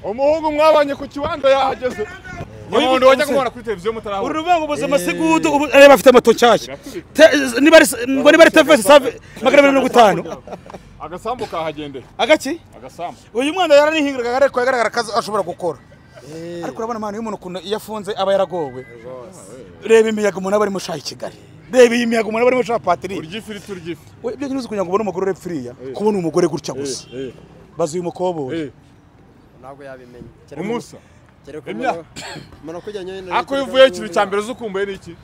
Umuhungu mwabanye ku kiwanda yahageze. Umuntu wajya kumubona kuri televiziyo mutarahura. Urubango ubuzima sigudu ubu areba afite moto nshyashya. Niba ari ngo niba ari TVS save 250. Agasambu kahagendeye. Agaki? Agasambu. Uyu mwana yaranihingiraga ariko yagaragara kazi ashobora gukora. Ariko urabona mwana iyo umuntu ukuntu iyo afunze aba yaragowe. Reba imiyaga umuntu aba arimo shaha i Kigali. Reba iyi miyaga umuntu aba arimo shaha Patiri. Urya ifiriti urya ifi. We ibyo nyine kugira ngo ubone umugore urepfiriya kubona umugore gutya gusa. Bazi uyu mukoboyi. Ntabwo yabimenya. Umusa. Umuntu akujyanye ako uvuye ikintu cya mbere uzukumbuye ni iki?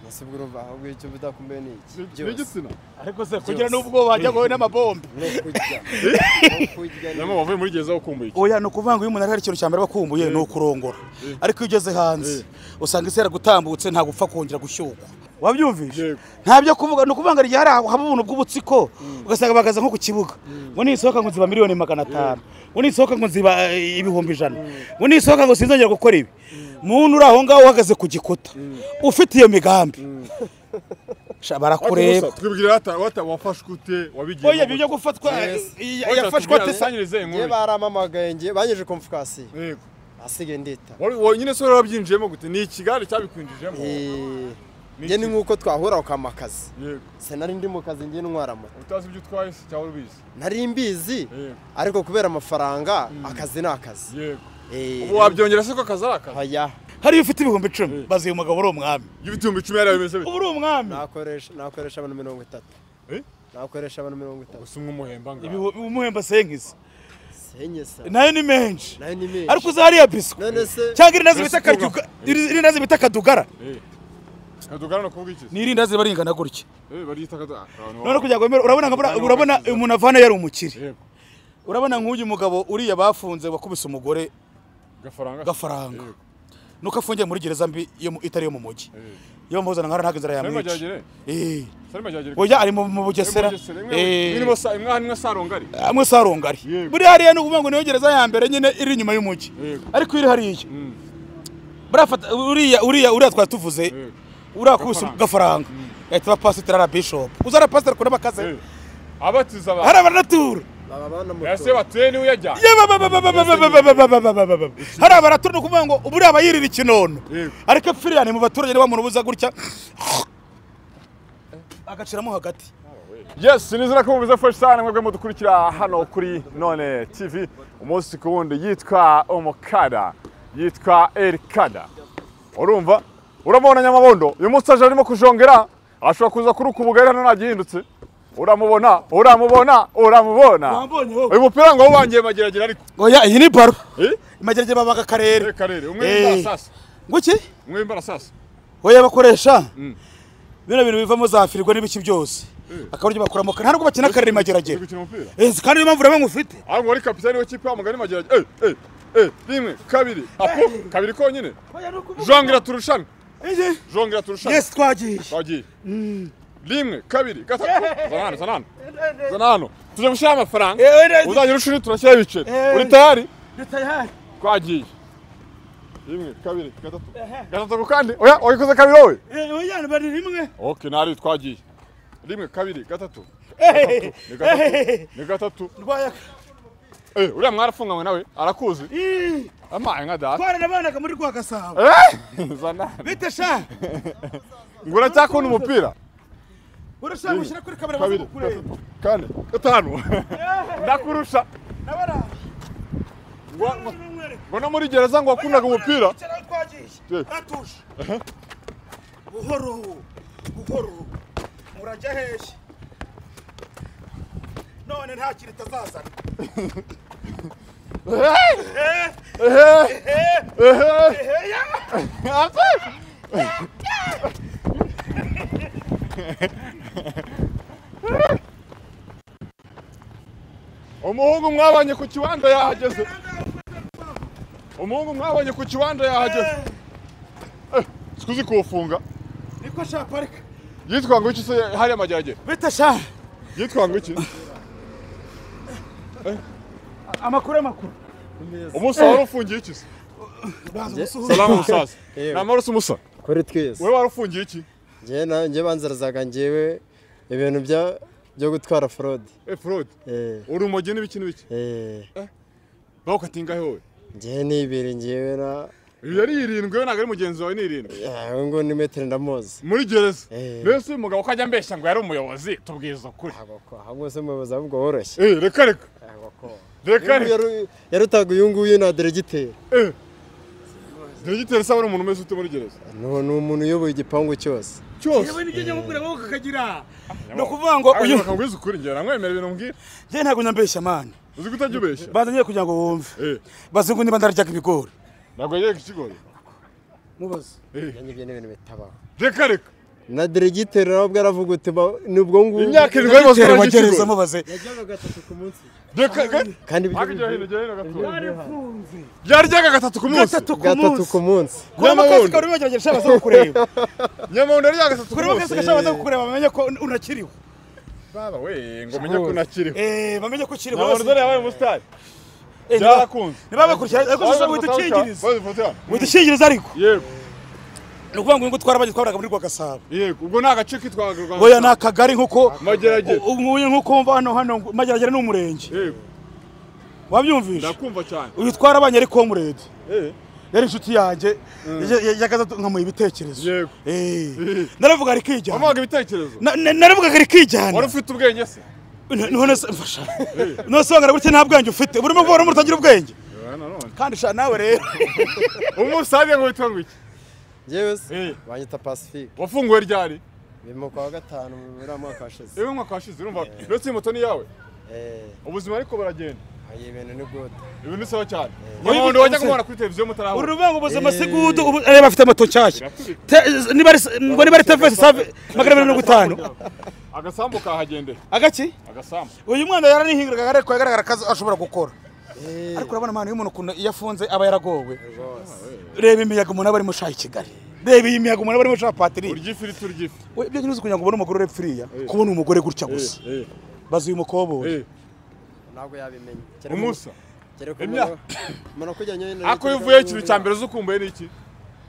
Nasibwo urumva ahubwo icyo udakumbuye ni iki? Ni igitsina. Ariko se kugira n'ubwo wajya gowe n'amabombe. No kurya. Namo wavuye muri gereza ukumbuye iki? Oya no kuvuga ngo iyo umuntu ari ikintu cya mbere bakumbuye ni ukurongora. Ariko iyo ugeze hanze usanga isi yaragutambutse nta gupfa kongera gushyukwa. Wabyumvise? Nta byo kuvuga no kuvuga ngo hari haba ubuntu bw'ubutsiko ugasanga bagaza nko ku kibuga. Ngo nisohoka ngo nziba miliyoni 500. Ngo nisohoka ngo nziba 100,000. Ngo nisohoka ngo sinzongera gukora ibi. Muntu uri aho ngaho uhagaze ku gikuta ufite iyo migambi. Sha barakureba. Twibwira ata wafashwe ute wabigiye. Oya ibyo gufatwa yafashwe ate sanyirize inkuru. Ngiye baramamagaye ngiye banyeje konfukasiyo. Yego. Asige ndita. Wowe nyine so wabyinjiyemo gute? Ni ikigare cyabikwinjijemo. Nge ni nkuko twahura ukamakazi. Yego. Se nari ndi mu kazi ngiye ntwara moto. Utazi ibyo utwaye se cyangwa ubizi? Nari mbizi. Ariko kubera amafaranga akazi ni akazi. Yego. Ubu wabyongera se ko akazi ari akazi? Oya. Hari ufite 10,000 bazi uyu mugabo uri umwami. Iyo ufite 10,000 yari bimeze bite? Ubu uri umwami. Nakoresha abantu 30. Nakoresha abantu 30. Gusa umwe umuhemba ngaho. Umuhemba senkisi. Senyesa. Nayo ni menshi. Nayo ni menshi. Ariko uzariya bisco. None se cyangwa irindazi bita karyuka, irindazi bita kadugara. Kadugara no kuvuga iki? Ni irindazi baringana gutya. Barita kadugara. None kugira ngo urabona urabona umuntu avana yari umukire. Urabona nk'uyu mugabo uriya bafunze wakubise umugore Gafaranga. Nuko afungiye muri gereza mbi yo itari yo mu mujyi. Yo muzana nkara ntago inzara yamwica. Oya ari mu Bugesera. Imwe sarongari. Amwe sarongari. Buri hariya no kuvuga ngo niyo gereza ya mbere nyine iri inyuma y'umujyi. Ariko iri hariya. Barafata uriya twatuvuze. Urakubise Gafaranga. Yahita pasiteri ara bishop. Uzara pasiteri kuri bakaze. Abatiza abantu. Hari abanatura. Ese batuye ni uyajya. Hari abaratura no kuvuga ngo uburi abayirira ikinono. Ariko pfiriyane mu baturage niba muntu buza gutya agaciramo hagati. Yes, nizera ko mubize fresh sana mwebwe mudukurikira hano kuri None TV. Umunsi ku wundi yitwa Omukada, yitwa Erikada. Urumva? Uramubona Nyamabondo, uyu munsi aje arimo kujongera, ashobora kuza kuri ukubugari hano nagihindutse. Uramubona, uramubona, uramubona. Uyu mupira ngo wangiye Mageragere ariko. Oya iyi ni baro. Mageragere babaga karere. Karere, umwe imbarasasa. Nguki? Umwe imbarasasa. Oya bakoresha. Bino bintu bivamo za firigo n'ibiki byose. Akaburyo bakuramo nta nubwo bakina karere Mageragere. Kandi niyo mpamvu urabona ufite. Ahubwo wari kapitani w'ikipe wa Mugani Mageragere. Rimwe, kabiri, apo, kabiri konyine. Jongira turushana. Jongira turushana. Yes twagiye. Twagiye. Rimwe, kabiri, gatatu. Zanano, zanano. Zanano. Tuje gushira amafaranga. Uzajya urushuri turashyira ibiceri. Uri tayari? Ndi tayari. Twagiye. Rimwe, kabiri, gatatu. Gatatu kandi. Oya, wayikoze kabiri wowe? Oya, bari rimwe. Okay, nari twagiye. Rimwe, kabiri, gatatu. Ni gatatu. Ni gatatu. Ndwayaka. Uriya mwarafunganywe nawe arakuzi. Amaye nka data. Twaranabanaga muri Rwagasabo. Zana. Bite sha? Ngo uracyakunda umupira? Urashaka gushyira kuri kamera bazakureba. Kane, gatanu. Ndakurusha. Nabara. Ngo no muri gereza ngo wakundaga umupira. Atuje. Buhoro. Buhoro. Murajya hehe? None nta kintu itazazana. Umuhungu mwabanye ku kiwanda yahageze. Umuhungu mwabanye ku kiwanda yahageze. Sikuzi kufunga. Niko sha parika. Yitwa ngo iki se hariya Mageragere? Bite sha. Yitwa ngo iki? Amakuru amakuru. Umunsi wari ufungiye iki se? Salamu musaza. Namara umusa. Kuri twese. Wewe warufungiye iki? Nje nje banzarazaga njewe ibintu byo gutwara fraud. Fraud. Uri umogi n'ibiki n'ibiki? Bawukatinga hewe. Nje ni ibiri njewe na yari irindwi we ntabwo ari mugenzi wawe ni irindwi. Ngo ni metero ndamuzi. Muri gereza. Mbese uyu mugabo ko ajya ambeshya ngo yari umuyobozi tubwiza ukuri. Ahubwo se umuyobozi ahubwo woroshye. Reka reka. Reka yarutaga uyu nguyu na diregiteri. Diregiteri se aba ari umuntu umeze ute muri gereza? Ni umuntu uyoboye igipangu cyose. Cyose. Yewe nibyo nyamubwira ngo kakagira. No kuvuga ngo uyu bakangwiza ukuri ngira namwemera ibintu mbwira. Njye ntabwo nyambeshya man. Uzi kutajya ubeshya. Banza ngiye kugira ngo wumve. Bazungu niba ndaryaga ibigori. Ntabwo yagiye ikigori. Mubaze. Ibyo ni ibintu bitabaho. Reka reka. Na diregiteri nawe aravuga uti nubwo ngubu imyaka irindwi yose wagereza mubaze. Yajyaga gatatu ku munsi. Reka kandi yaryaga gatatu ku munsi. Gatatu ku munsi. Nyamabundi kari bagerageje baza kukureba. Nyamabundi yaryaga gatatu ku munsi. Kuri baza kukureba bamenye ko unakiriho. Baba we ngo menye ko unakiriho. Bamenye ko ukiriho. Nyamabundi yabaye umusitari. Byarakunze. Nibabakurikira ariko sasa widukingiriza. Widukingiriza ariko. Yego. Ni ukuvuga ngo twarabaje twabaraga muri Rwagasabo. Yego, ubwo ni agace kitwaga Rwagasabo. Oya ni akagari nkuko Mageragere. Ubu nkuko mva hano Mageragere ni umurenge. Yego. Wabyumvishe? Ndakumva cyane. Uyu twarabanye ari comrade. Yari inshuti yanjye yagaza nkamuha ibitekerezo. Yego. Naravuga ari kijyana. Wamuhaga ibitekerezo? Naravuga ari kijyana. Wari ufite ubwenge se? None se mfasha. None se wangana gutya nta bwenge ufite. Burimo kubona umuntu utagira ubwenge. Kandi sha nawe rero. Umusabe ngo witwa ngwiki? Njyewe se banyita Pacifique. Wafunguwe ryari? Mu kwa gatanu muri mwaka washize. Ewe mwaka washize urumva ndetse moto ni yawe? Ubuzima ariko baragenda. Ayi ibintu ni good. Ibintu ni sawa cyane. Nyamabundi wajya kumubona kuri televiziyo mutarahura. Uru rubango ubuzima si good ubu areba afite moto nshyashya. Niba ari ngo niba ari TVS 250. Agasambu kahagendeye. Agaki? Agasambu. Uyu mwana yaranihingiraga ariko yagaragara ko ashobora gukora. Ariko urabona mwana iyo umuntu ukuntu iyo afunze aba yaragowe. Reba imiyaga umuntu aba arimo ashaka i Kigali. Reba iyi miyaga umuntu aba arimo ashaka Patrick. Urya ifiriti urya ifi. We ibyo nyuze kugira ngo ubone umugore urepfiriya kubona umugore gutya gusa. Bazi uyu mukoboyi. Ntabwo yabimenya. Umusa. Umuntu akujyanye ako uvuye ikintu cya mbere uzukumbuye ni iki?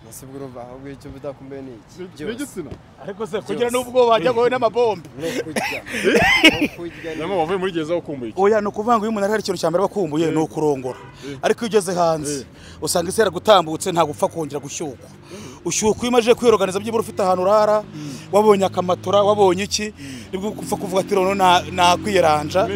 Nasibwo urumva ahubwo icyo udakumbuye ni iki? Ni igitsina. Ariko se kugira n'ubwo wajya gowe n'amabombe. No kurya. Nyama wavuye muri gereza ukumbuye iki? Oya no kuvuga ngo iyo umuntu ari ikintu cya mbere bakumbuye ni ukurongora. Ariko iyo ugeze hanze usanga isi yaragutambutse ntabwo upfa kongera gushyukwa. Ushyukwa iyo umaze kwiroganiza byibura ufite ahantu urara, wabonye akamatora, wabonye iki, nibwo upfa kuvuga ati noneho nakwiyeranja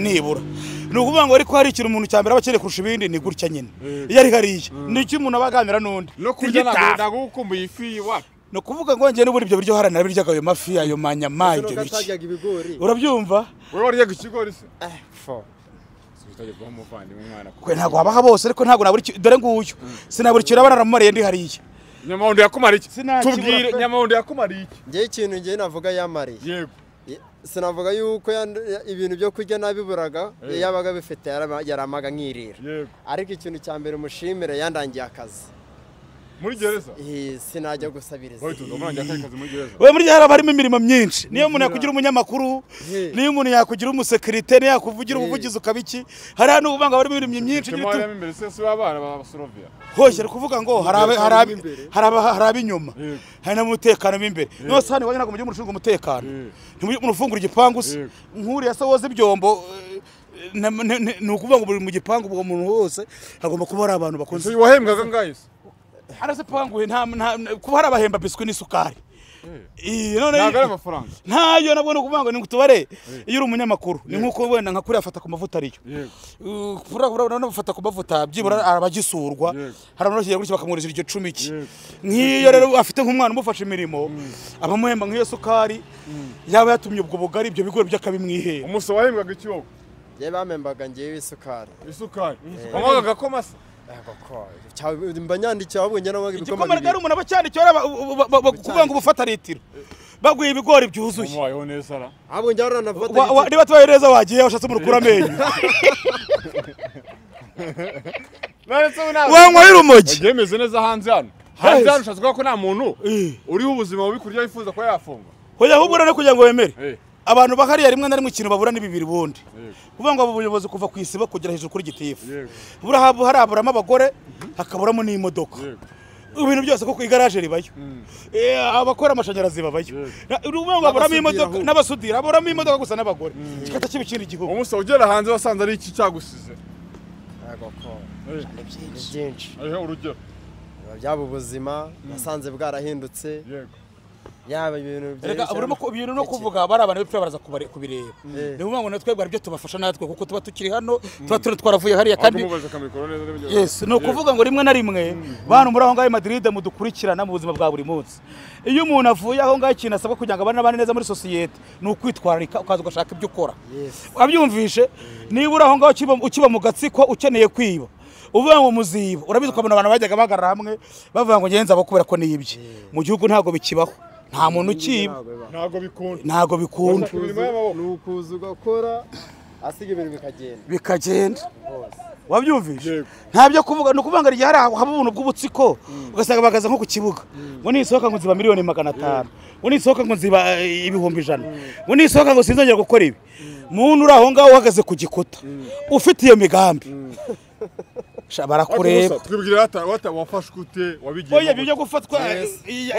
nibura. Ni ukuvuga ngo ariko hari ikintu umuntu cya mbere aba akeneye kurusha ibindi ni gutya nyine. Iyo ari hariya ni icyo umuntu aba aganira n'undi. No kurya ntabwo ukumbuye ifi iwacu. Ni ukuvuga ngo njye n'ubundi ibyo biryo haranira biryaga ayo mafi ayo manyama ibyo biki. Urabyumva? Wowe waryaga ikigori se? Fo. Kwe ntabwo wabaha bose ariko ntabwo nabura dore nguyu. Sinabura ikintu aba naramumariye ndi hariya. Nyamabundi yakumariye iki? Tubwire Nyamabundi yakumariye iki? Njye ikintu njye navuga yamariye. Yego. Sinavuga yuko ibintu byo kurya nabiburaga yabaga bifite yaramaga nkirira. Ariko ikintu cya mbere mushimire yandangiye akazi. Muri gereza? Sinajya gusabiriza. We muri gereza harimo imirimo myinshi. Niyo umuntu yakugira umunyamakuru, niyo umuntu yakugira umusekirite, niyo yakuvugira ubuvugizi ukaba iki. Hari hano ubanga harimo imirimo myinshi. Hoshye ari kuvuga ngo hari ab'inyuma, hari n'umutekano w'imbere. Nose hano iwanyu ntabwo mugira umuntu ushinzwe umutekano. Ntimujye umuntu ufungura igipangu se. Nkuriya se woza ibyombo. Ni ukuvuga ngo buri mu gipangu ubwo muntu wose hagomba kuba hari abantu bakunze. Wahembwaga angahe se? Arase panguhe nta kuba hari abahemba biswi n'isukari. None ntabwo ari amafaranga. Ntayo nabwo no kuvuga ngo ni tubare iyo uri umunyamakuru ni nkuko wenda nka kuri afata ku mavuta ariyo. Urabona bafata ku mavuta byibura arabagisurwa. Hari abantu bagiye gutya bakamwohereza iryo cumi iki. Nk'iyo rero afite nk'umwana umufasha imirimo abamuhemba nk'iyo sukari yaba yatumye ubwo bugari ibyo bigori by'akabimwihera. Umuso wahembwaga iki wowe? Njye bamembaga ngewe isukari. Isukari. Wanywaga agakoma se? Mba nyandikiye ahubwo njye nanywaga ibikoma bibiri. Igikoma rero umuntu aba acyandikiye kuvuga ngo ubufata litiro. Baguye ibigori byuzuye. Umubayeho neza ra. Ahubwo njye waranafata litiro. Niba tubaye neza wagiye washatse umuntu ukura amenyo. Wanywa urumogi. Wagiye meze neza hanze hano. Hanze hano ushatse kuvuga ko nta muntu uriho ubuzima bubi kurya yifuza kuba yafungwa. Hoya ahubwo rero kugira ngo wemere. Abantu bahariya rimwe na rimwe ikintu babura ni bibiri bundi. Kuvuga ngo abo buyobozi kuva ku isibo kugera hejuru kuri gitifu. Burahabu haraburamo abagore Hakaburamo n'imodoka. Ibintu byose kuko igaraje ribayo. Abakora amashanyarazi babayo. Urumva baburamo imodoka n'abasudira, aburamo imodoka gusa n'abagore. Kikata kiba ikindi gihugu. Umunsi ugera hanze wasanze ari iki cyagusize? Yego ko. Ni byinshi. Ariho urugero. Byaba ubuzima nasanze bwarahindutse. Yego. Yaba ibintu byinshi. Reka urimo ibintu no kuvuga bari abantu bipfa baraza kubireba. Ni ukuvuga ngo natwe bari byo tubafasha natwe kuko tuba tukiri hano tuba turi twaravuye hariya kandi. Yes, no kuvuga ngo rimwe na rimwe bantu muri aho ngaho Madrid mudukurikirana mu buzima bwa buri munsi. Iyo umuntu avuye aho ngaho ikintu asabwa kugira ngo abane n'abandi neza muri societe ni ukwitwararika ukaza ugashaka ibyo ukora. Wabyumvishe niba uri aho ngaho ukiba mu gatsiko ukeneye kwiba. Uvuga ngo muziba urabizi ukabona abantu bajyaga bagarara hamwe bavuga ngo ngenza abakubera ko niyibye. Mu gihugu ntago bikibaho. Nta muntu ukiba. Ntago bikunda. Nukuza ugakora asiga ibintu bikagenda. Wabyumvishe? Nta byo kuvuga no kuvuga ngo hari haba ubuntu bw'ubutsiko ugasanga bagaza nko ku kibuga. Ngo nisohoka ngo nziba miliyoni 500. Ngo nisohoka ngo nziba 100,000. Ngo nisohoka ngo sinzongera gukora ibi. Muntu uri aho ngaho uhagaze ku gikuta ufite iyo migambi. Barakureba. Twibwira ata wafashwe ute wabigiye. Oya ibyo gufatwa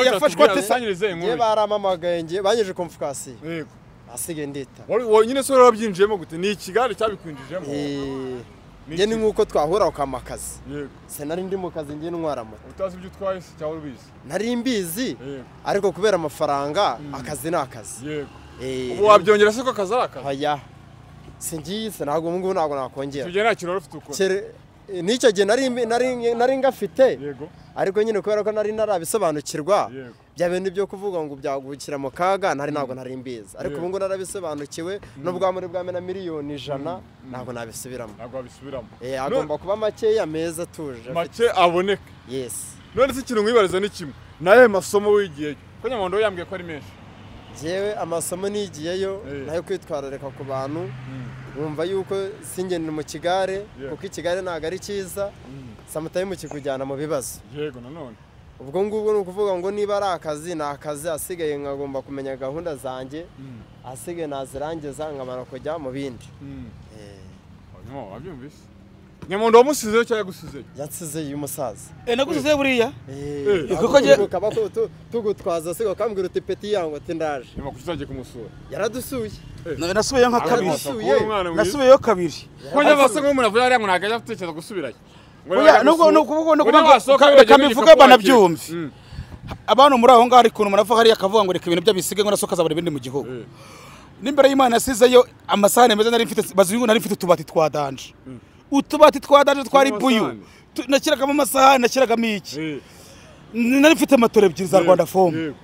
yafashwe ate sanyirize inkuru. Ngiye baramamagaye ngiye banyeje konfukasiyo. Yego. Asige ndita. Wowe nyine so wabyinjiyemo gute? Ni ikigare cyabikwinjijemo. Ngiye ni nkuko twahura ukamakazi. Yego. Se nari ndi mu kazi ngiye ntwara moto. Utazi ibyo utwaye se cyangwa ubizi? Nari mbizi. Ariko kubera amafaranga akazi ni akazi. Yego. Ubu wabyongera se ko akazi ari akazi? Oya. Singiye se ntabwo ubu ngubu ntabwo nakongera. Tugera nta kintu wari ufite ukora. N'icyo gihe nari ngafite. Ariko nyine kubera ko nari narabisobanukirwa bya bintu byo kuvuga ngo byagukira mu kaga ntari ntabwo nari mbizi. Ariko ubu ngubu narabisobanukiwe nubwo muri bwamena miliyoni 100 ntabwo nabisubiramo. Ntabwo wabisubiramo. Agomba kuba makeya meza atuje. Make aboneka. Yes. None se ikintu nkwibariza ni kimwe. Naye masomo wigiyeyo? Ko Nyamondo yambwiye ko ari menshi. Jewe amasomo nigiyeyo nayo kwitwararika ku bantu. Wumva yuko singendera mu kigare kuko ikigare ntago ari cyiza samutaye mu kikujyana mu bibazo. Yego nanone. Ubwo ngubwo ni ukuvuga ngo niba ari akazi ni akazi asigaye nkagomba kumenya gahunda zanjye asigaye nazirangiza nkamara kujya mu bindi. Hanyuma wabyumvise? Nyamondo wamusizeyo cyangwa yagusizeyo? Yansizeyo uyu musaza. Nagusizeyo buriya? Kuko ngiye tugutwaza asigaye akambwira uti peti yangu ati ndaje. Nyuma kuki utagiye kumusura? Yaradusuye. Nasubiyeyo nka kabiri. Nasubiyeyo kabiri. Ko nyabasa nk'umuntu avuye hariya ngo ntabwo ajya gutekereza gusubirayo. Oya nubwo reka mbivuge banabyumve. Abantu muri aho ngaho ariko umuntu ava hariya akavuga ngo reka ibintu by'abisige ngo nasoka azabona ibindi mu gihugu. N'imbere y'Imana yasizeyo amasahani meza nari mfite bazungu nari mfite utubati twa danje. Utubati twa danje twari buyu. Nashyiragamo amasahani nashyiragamo iki. Nari mfite matora ebyiri za Rwanda Foam.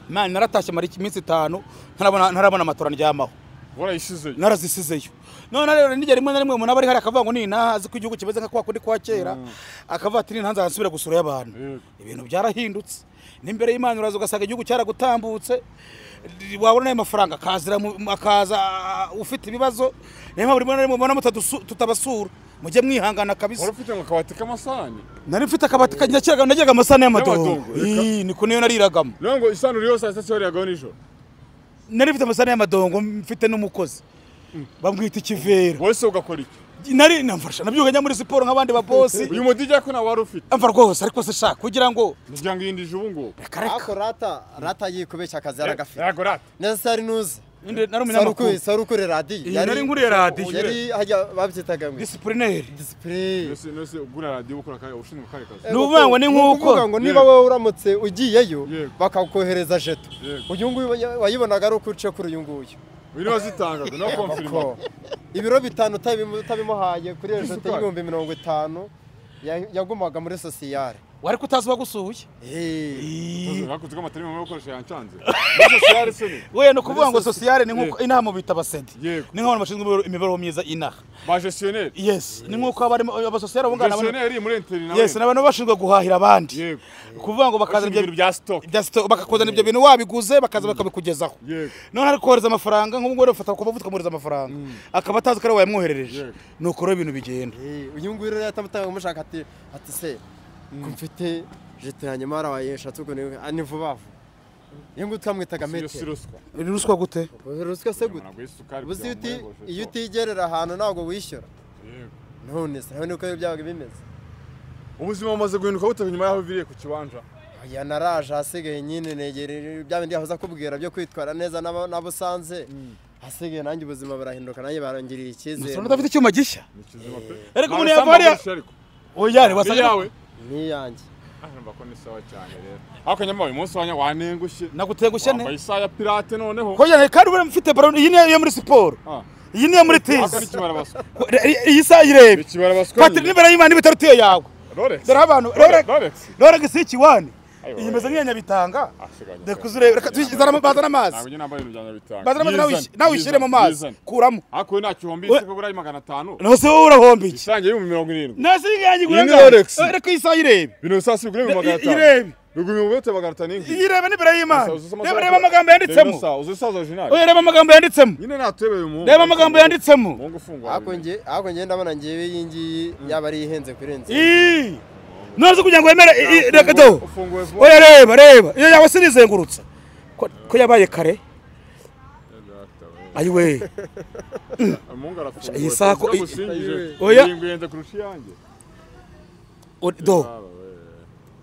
Man naratashye mara iminsi 5 ntarabona amatora ndyamaho. Warayisizeyo? Narazisizeyo. None rero nijye rimwe na rimwe umuntu aba ari hari akavuga ngo ni ntazi ko igihugu kimeze nka kwa kundi kwa kera akavuga ati ntanza nsubira gusura y'abantu. Ibintu byarahindutse. N'imbere y'Imana uraza ugasanga igihugu cyaragutambutse. Wabona ayo mafaranga akazira akaza ufite ibibazo. Niyo mpamvu rimwe na rimwe mubona tutabasura. Mujye mwihangana kabisa. Wari ufite ngo akabati k'amasahani? Nari mfite akabati najyaga amasahani y'amadongo. Niko niyo nariragamo. None ngo isahani uriyo saa sita wariyagaho nijoro? Nari mfite amasahani y'amadongo mfite n'umukozi. Bamwita ikivera. Wowe se ugakora iki? Nari namfasha nabyuka njya muri siporo nk'abandi ba boss. Uyu mudijya ko nawe wari ufite? Amva rwose ariko se shaka kugira ngo ngira ngo yindije ubu ngubu. Ariko rata yikubeshya akazi yaragafite. Yego rata. Neza sari nuze. Nari umunyamakuru. Sari ukuri radiyo. Nari nkuriye radiyo. Yari hajya babyitaga ngo disciplinary. Discipline. Nese ugura radiyo ukora kaye ushinzwe kare kazi. Ni ukuvuga ngo ni nkuko ngo niba wowe uramutse ugiyeyo bakakohereza jeto. Uyu nguyu wayibonaga ari uko uce kuri uyu nguyu. Wiri wazitangaga no confirm. Ibiro 5 utabimuhaye kuri jeto y'ibihumbi 50 yagumaga muri sociale. Wari kutazi wagusuye? Hakunze ko amatari mu gukoresha yancanze. Muri sociale se ni? Wewe no kuvuga ngo sociale ni nkuko inaha mu bita basedi. Ni nk'abantu bashinzwe imibereho myiza inaha. Ba gestionnaire. Yes, ni nkuko abari aba sociale abo ngana. Gestionnaire muri interi nawe. Yes, n'abantu bashinzwe guhahira abandi. Kuvuga ngo bakazana ibyo bintu bya stock. Bya stock bakakuzana ibyo bintu wabiguze bakaza bakabikugezaho. None ari kohereza amafaranga nk'ubwo rero ufata kuba vutka amafaranga. Akaba atazi ko ari wayamwoherereje. Nuko rero ibintu bigenda. Uyu nguyu rero yatamutanga umushaka ati se mfite jeto hanyuma arabayesha tuko ni vuba vuba. Iyo twamwitaga metero. Ruswa gute? Ruswa se gute? Uzi uti iyo utigerera ahantu ntabwo wishyura. None se none uko byabaga bimeze. Ubuzima bumaze guhinduka bute nyuma yaho uviriye ku kiwanja? Ya naraje hasigaye nyine negere bya bindi yahoza kubwira byo kwitwara neza n'abo usanze. Hasigaye nanjye ubuzima burahinduka nanjye barangiriye icyizere. Musoro udafite icyuma gishya. Ni kizima pe. Ariko umuntu yavariya. Oya, wasaga yawe. Ni yanjye. Numva ko ni sawa cyane rero. Ariko nyama uyu munsi wanya wanengushye. Nagutegushye ne. Wambaye isaha ya pirate noneho. Ko kandi ubura mfite ballon iyi niyo muri siporo. Iyi niyo muri tennis. Iyi saha irebe. Patri nibera y'Imana ibitarutiye yawe. Rolex. Dore abantu Rolex. Rolex si ikiwani. Iyi meze nk'iya Nyabitanga. Ndekuzure reka tuzana bazana amazi. Ntabwo nyine nambaye ibintu bya Nyabitanga. Bazana amazi nawe ushyire mu mazi. Kuramo. Ariko nta gihombi isi kugura 500. No se wowe urahomba iki? Isange y'ibihumbi 70. Nasi yanjye igura ngaho. Reka iyi saha irebe. Bino sasa igura 500. Irebe. Bigumi 500 ningi. Irebe nibera y'Imana. Reba amagambo yanditsemo. Uzi saza original. Oya reba amagambo yanditsemo. Nyine natwebeye umuhungu. Reba amagambo yanditsemo. Umuhungu ufungwa. Ako nge ndabona ngewe iyi ngiyi yaba ari ihenze kurenza. None kugira ngo wemere reka do. Oya reba iyo yawe sinizengurutsa. Ko yabaye kare. Ayiwe. Umuhungu arafunguye. Iyi sako oya ingenze kurusha iyanjye. Do.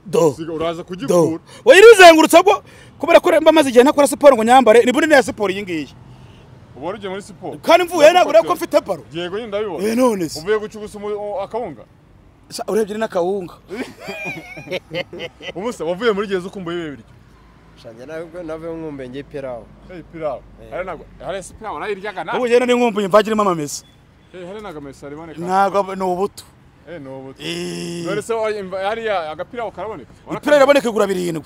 Do. Uraza kugikura. Oya irizengurutsa bwo kubera ko mba maze igihe ntakora siporo ngo nyambare ni bunini ya siporo iyi ngiyi. Ubu ugiye muri siporo. Kandi mvuye ntabwo ko mfite baro. Yego nyine ndabibona. None se. Uvuye gucugusa akawunga. Urebye n'akawunga. Ubusa wavuye muri gereza ukumbuye ibihe biryo. Shanje navuye nkumbuye ngiye pirawo. Pirawo. Hari nago hari se pirawo nayiryaga na. Ubu yena ni nkumbuye mvagirimo amamesa. Hari nago amamesa ariboneka. Ntago ni ubuto. Ni ubuto. None se hariya agapirawo karaboneka? Ipirawo iraboneka igura 7.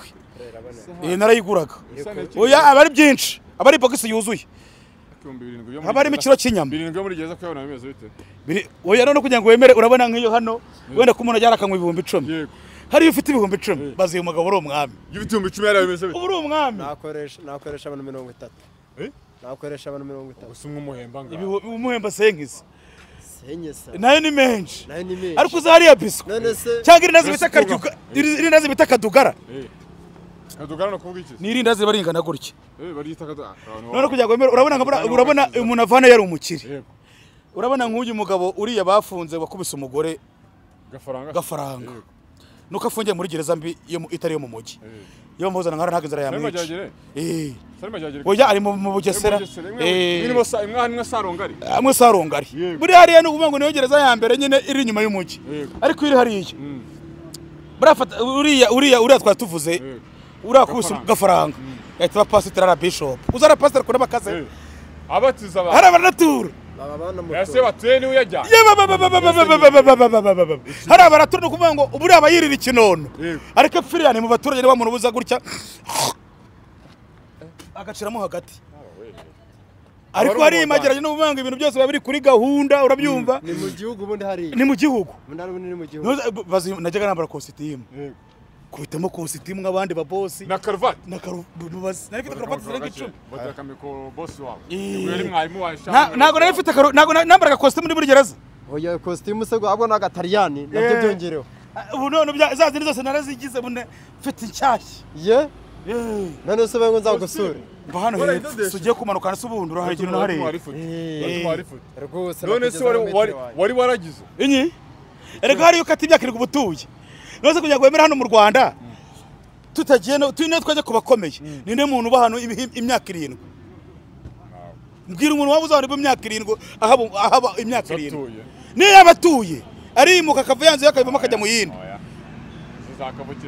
Narayiguraga. Oya aba ari byinshi. Aba ari box yuzuye. Haba harimo ikiro cy'inyama. 7 muri gereza kuyabona bimeze bite? Oya none kugira ngo wemere urabona nk'iyo hano wenda ko umuntu ajyara akanywa 10,000. Yego. Hariyo ufite 10,000 baziye umugabo uri umwami. Iyo ufite 10,000 yari bimeze bite? Ubu uri umwami. Nakoresha abantu 30. Nakoresha abantu 30. Gusa umwe umuhemba ngaho. Umuhemba senkisi. Senkisa. Nayo ni menshi. Ariko uza hariya biswi. None se cyangwa irindazi bita karyuka, irindazi bita kadugara. Kadugara no kuvuga iki? Ni irindazi baringana gutya. Barita kadugara. None kugira ngo wemere urabona umuntu avana yari umukire. Urabona nk'uyu mugabo uriya bafunze wakubise umugore Gafaranga. Nuko afungiye muri gereza mbi yo itari yo mu mujyi. Iyo bamuzana nkara ntabwo inzara yamwica. Oya ari mu Bugesera. Imwe sarongari. Amwe sarongari. Buri hariya no kuvuga ngo niyo gereza ya mbere nyine iri inyuma y'umujyi. Ariko iri hariya. Barafata uriya twari tuvuze. Uriya kubise Gafaranga. Yahita pasiteri ara bishop. Uzara pasiteri kuri bakaze. Abatiza abantu. Hari abanatura. Ese batuye ni uyajya. Hari abaratura no kuvuga ngo uburi abayirira ikinono. Ariko pfiriyane mu baturage ni wa muntu ubuza gutya. Agaciramo hagati. Ariko hari imageranye no kuvuga ngo ibintu byose biba biri kuri gahunda urabyumva. Ni mu gihugu ubundi hari. Ni mu gihugu. Ubundi ni mu gihugu. Najyaga nambara kositimu. Kubitamo kositimu nk'abandi ba boss. Na karuvati. Na karuvati. Nari mfite karuvati zirenga 10. Bataka mikoro boss wawe. Yari mwarimu wa Ntago nari mfite ntago nambaraga kositimu muri gereza. Oya kositimu se ahubwo n'agatariyani nabyo byongereho. Ubu none za zindi zose narazigize bune mfite inshyashya. Ye? None se bango nzagusure. Mva hano hepfo ugiye kumanuka nase ubundi urahagera unahareba. Rwose none se wari waragize. Inyi? Erega hariyo ukata imyaka irindwi ubutuye. Nose kugira ngo wemere hano mu Rwanda tutagiye no tune twajya kubakomeye ninde muntu uba hano imyaka 7 mbwira umuntu waba uzahano imyaka 7 ahaba imyaka 7 niyo yabatuye arimuka akava yanze yakavamo akajya mu yindi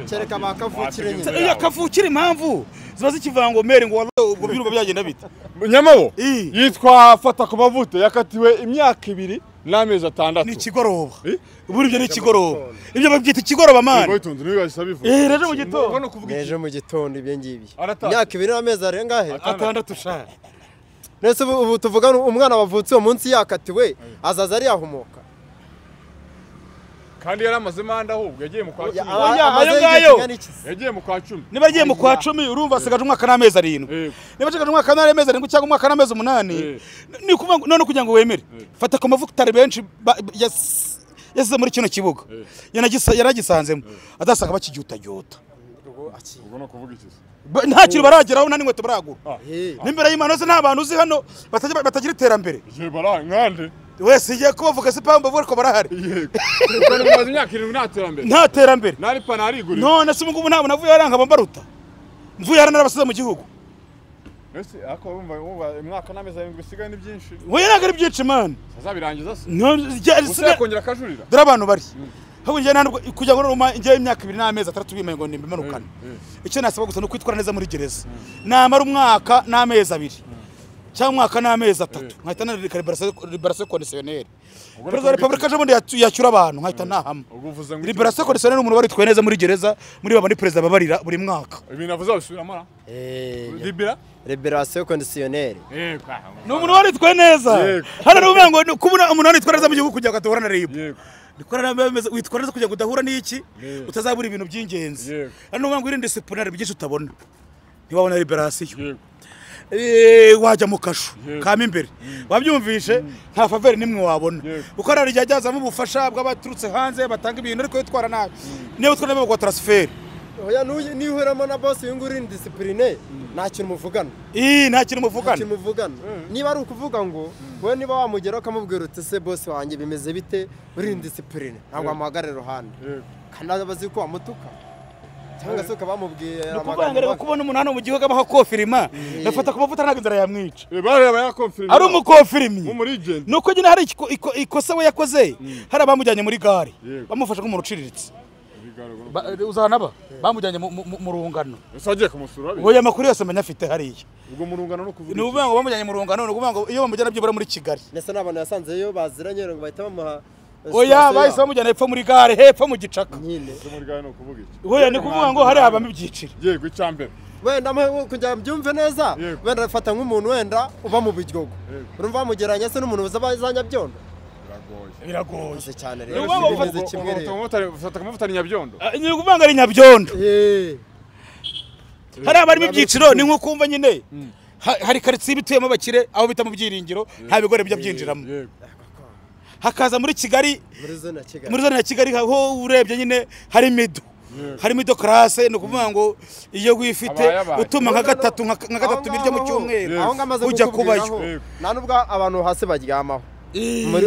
kereka bakavukire nyine iyo kavukire impamvu ziba zikivuga ngo mere ngo ubwo biruba byagenda bite Nyamabo yitwa Fata ku mavuta yakatiwe imyaka 2 n'amezi 6 ni ikigoroba. Uburi ibyo ni ikigoroba. Ibyo babyita ikigoroba man. Ejo mu gitondo. Ejo mu gitondo ibyo ngibyo. Imyaka 2 n'amezi arengahe? 6 sha. Nese ubu tuvuga umwana wavutse uwo munsi yakatiwe azaza ari yahumuka. Kandi yaramaze manda ahubwo yagiye mu kwa 10. Ayo ngayo. Yagiye mu kwa 10. Niba yagiye mu kwa 10 urumva asigaje umwaka n'amezi 7. Niba asigaje umwaka n'amezi 7 cyangwa umwaka n'amezi 8 ni kuvuga none kugira ngo wemere. Fata ku mavuta benshi yasize muri kino kibuga. Yanagisanzemo. Adasanga bakigyutagyuta. Ubwo no kuvuga iki? Nta kintu barageraho nta n'inkweto baragura. N'imbere y'Imana se nta bantu uzi hano batagira iterambere. Je bara nkande. Wese igiye kubavuga si pambo bavuga ko barahari. Yego. Kuko mumaze imyaka 7 nta terambere. Nta terambere. Nari panarigurira. None se ubu ntabwo navuye aranga bambaruta. Mvuye hano narabasize mu gihugu. Ese ako urumva umwaka n'amezi 7 bisigaye ni byinshi. Oya ntabwo ari byinshi man. Azabirangiza se. No, kongera akajurira. Dore abantu bari. Ahubwo njye ntabwo kujya ngo numa njye imyaka 2 n'amezi 3 bimaye ngo nimbimanukane. Icyo nasaba gusa no kwitwara neza muri gereza. Namara umwaka n'amezi 2. Cyangwa umwaka n'amezi 3 nkahita na liberation conditionnelle. Perezida wa Republika ejo bundi yacyura abantu nkahita nahama. Liberation conditionnelle umuntu waritwaye neza muri gereza muri babandi perezida babarira buri mwaka. Ibintu avuze abisubiramo ra? Liberation conditionnelle. Ni umuntu waritwaye neza. Hano n'uvuga ngo kubona umuntu waritwaye neza mu gihugu kugira ngo adahura na RIB. Witwara neza kugira ngo udahura n'iki utazabura ibintu by'ingenzi. Hano n'uvuga ngo irinde disciplinary byinshi utabona. Ntiwabona liberation. Wajya mu kashu kama imbere wabyumvishe nta faveur nimwe wabona uko rari ryajyazamo ubufasha bw'abaturutse hanze batanga ibintu ariko yitwara nabi niba utwara nabi bagwa transfer. Oya nihuramo na boss uyu nguri indiscipline nta kintu muvugana. Nta kintu muvugana. Niba ari ukuvuga ngo wowe niba wamugera ukamubwira uti se boss wanjye bimeze bite uri indiscipline ntabwo wamuhagarara iruhande kandi abazi ko wamutuka cyangwa se ukabamubwiye amagambo. Nukuvuga kubona umuntu hano mu gihugu abaho kofirima bafata ku mavuta ntabwo inzara yamwica. Bareba yakonfirima. Ari umukonfirimye. Umurigent. Nuko nyine hari ikosa we yakoze hari abamujyanye muri gare bamufasha nk'umuntu uciriritse. Uzana ba bamujyanye mu rungano. Ese agiye kumusura? Oya amakuru yose menya afite hariya. Ubwo mu rungano no kuvuga. Ni ukuvuga ngo bamujyanye mu rungano ni ukuvuga ngo iyo bamujyana byibura muri Kigali. Ndetse n'abantu yasanzeyo baziranye ngo bahita bamuha. Oya bahise bamujyana hepfo muri gare hepfo mu gicaka. Nyine. Muri gare no kuvuga iki? Oya ni kuvuga ngo hari habamo ibyiciro. Yego icyambere. Wenda kugira mbyumve neza wenda fata nk'umuntu wenda uba mu Biryogo. Urumva bamugeranya se n'umuntu uza Nyabyondo. Biragoye cyane rero. Bimeze kimwe rero. Fata amavuta ni Nyabyondo. Ni ukuvuga ngo ari Nyabyondo. Hari abarimo ibyiciro ni nko kumva nyine. Hari quartier bituyemo abakire aho bita mu byiringiro nta bigore bijya byinjiramo. Hakaza muri Kigali muri zone ya Kigali aho urebye nyine hari mido hari mido classe no kuvuga ngo iyo wifite utuma nka gatatu nka gatatu biryo mu cyumweru ujya kubayo nta nubwo abantu hasi baryamaho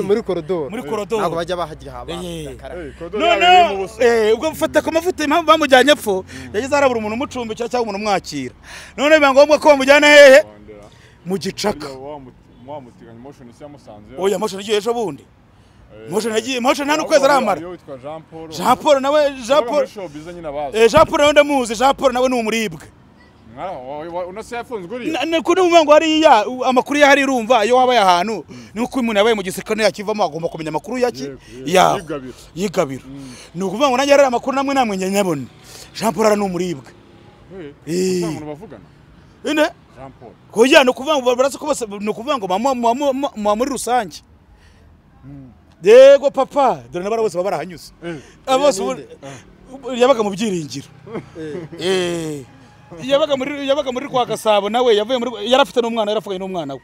muri koridoro ntabwo bajya bahajya none ubwo mfata ku mavuta impamvu bamujyanye epfo yageze arabura umuntu umucumbikira cyangwa umuntu umwakira none biba ngombwa ko bamujyana hehe mu gicaka. Mwamutiganye Motion isi yamusanze. Oya Motion yagiye ejo bundi. Motion yagiye Motion nta n'ukwezi aramara. Jean Paul nawe Jean Paul Jean Paul nawe ndamuzi Jean Paul nawe ni umuribwe. Unase yafunzwe uri. Niko numva ngo hariya amakuru ya hari urumva iyo wabaye ahantu ni uko umuntu yabaye mu gisirikare yakivamo agomba kumenya amakuru yaki ya yigabiro. Ni ukuvuga ngo nanjye hari amakuru namwe namwe nyabone. Jean Paul ara ni umuribwe. Umuntu bavugana. Ine Jean Paul. Kuya no kuvuga ngo barasa ko bose no kuvuga ngo mama muri rusange. Yego papa dore nabara bose barahanyuze. Abose yabaga mu byiringiro. Yabaga muri kwa Gasabo nawe yavuye muri yarafite n'umwana yarafuganye n'umwana we.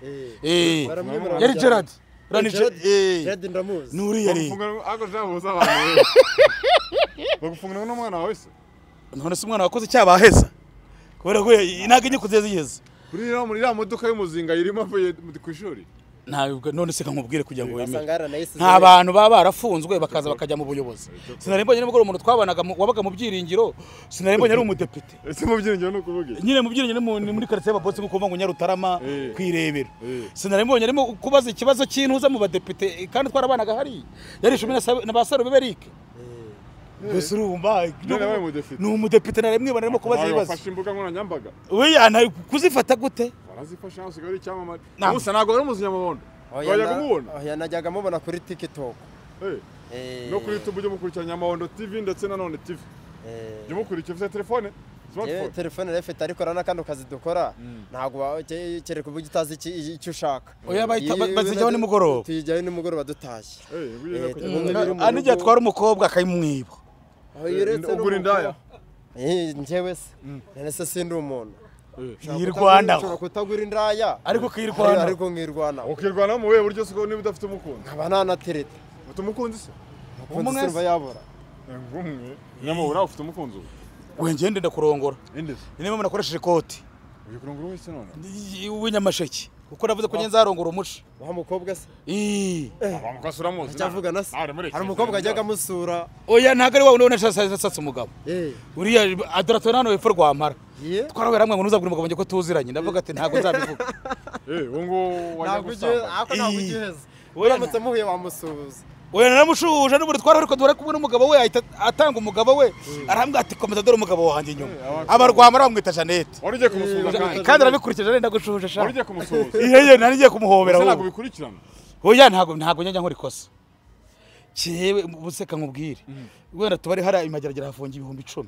Yari Gerard. Gerard ndamuzi. Nuri yari. Ako Jean buza abantu. Bagufungana n'umwana wawe se? None se umwana wakoze cyabaheza. Kubera ko inaga inyiko zigeze. Kuri ira muri ya modoka y'umuzinga irimo avuye ku ishuri. Ntabwo none se kankubwire kugira ngo wemere. Nta bantu baba barafunzwe bakaza bakajya mu buyobozi. Sinari mbonye n'ubwo umuntu twabanaga wabaga mu byiringiro, sinari mbonye ari umudepite. Ese mu byiringiro no kuvuga iki? Nyine mu byiringiro ni muri quartier y'ababotsi nkuko ngo Nyarutarama kwirebera. Sinari mbonye arimo kubaza ikibazo cy'intuza mu badepite kandi twarabanaga hari. Yari ishumi na basaro beberike. Mbese urumva ni umudepite narimwe barimo kubaza ibibazo. Bafashe imbuga nkoranyambaga. Oya kuzifata gute? Barazifasha usigaye uri icyamamare. Musa ntabwo wari umuzi Nyamabondo. Wajyaga kumubona? Oya najyaga mubona kuri TikTok. No kuri YouTube ujye mukurikira Nyamabondo TV ndetse na None TV. Jya mukurikira ufite telefone? Smartphone. Telefone rafite ariko rana kano kazi dukora ntabwo kereka uburyo utazi icyo ushaka. Oya bazijyaho nimugoroba. Tujyaho nimugoroba dutashye. Anijya atwara umukobwa akayimwiba. Ugura indaya? Njyewe se none se sindi umuntu yirwanaho. Ushobora kutagura indaya ariko ukirwanaho. Ariko nkirwanaho. Ukirwanaho mu buhe buryo se niba udafite umukunzi? Nkaba ntanatereta. Ufite umukunzi se? Umukunzi se yabura. Ngumwe. Nyamabura ufite umukunzi ubu? We ngende ndakurongora. Inde se? Niba nakoresheje ikoti. Ugiye kurongora wese none? W'inyamasheke. Kuko navuze ko nzarongora umuco. Wa mukobwa se? Wa uramuzi. Cyavugana se? Hari umukobwa ajyaga amusura. Oya ntago ari wa wundi nashatse umugabo. Uriya adoratora hano hepfo rwampara. Twarahera hamwe ngo ntuzabwire umugabo wanjye ko tuziranye. Ndavuga ati ntago nzabivuga. Uwo ngo wajya gusamba. Ako ntabwo ugiheza. Uramutse muhuye wamusuhuza. Oya naramushuhuje n'ubundi twari ariko duhora kumwe n'umugabo we ahita atanga umugabo we arambwira ati komeza dore umugabo wanjye inyuma. Abarwamara bamwita Jeannette. Wari ugiye kumusuhuza kandi. Kandi arabikurikije Jeannette ndagushuhuje sha. Wari ugiye kumusuhuza. Iye nari ngiye kumuhobera. Ntabwo bikurikirana. Oya ntabwo njya nkora ikosa. Cyewe ubuseka nkubwire. Wenda tubari hari imageragera hafungiye 10,000.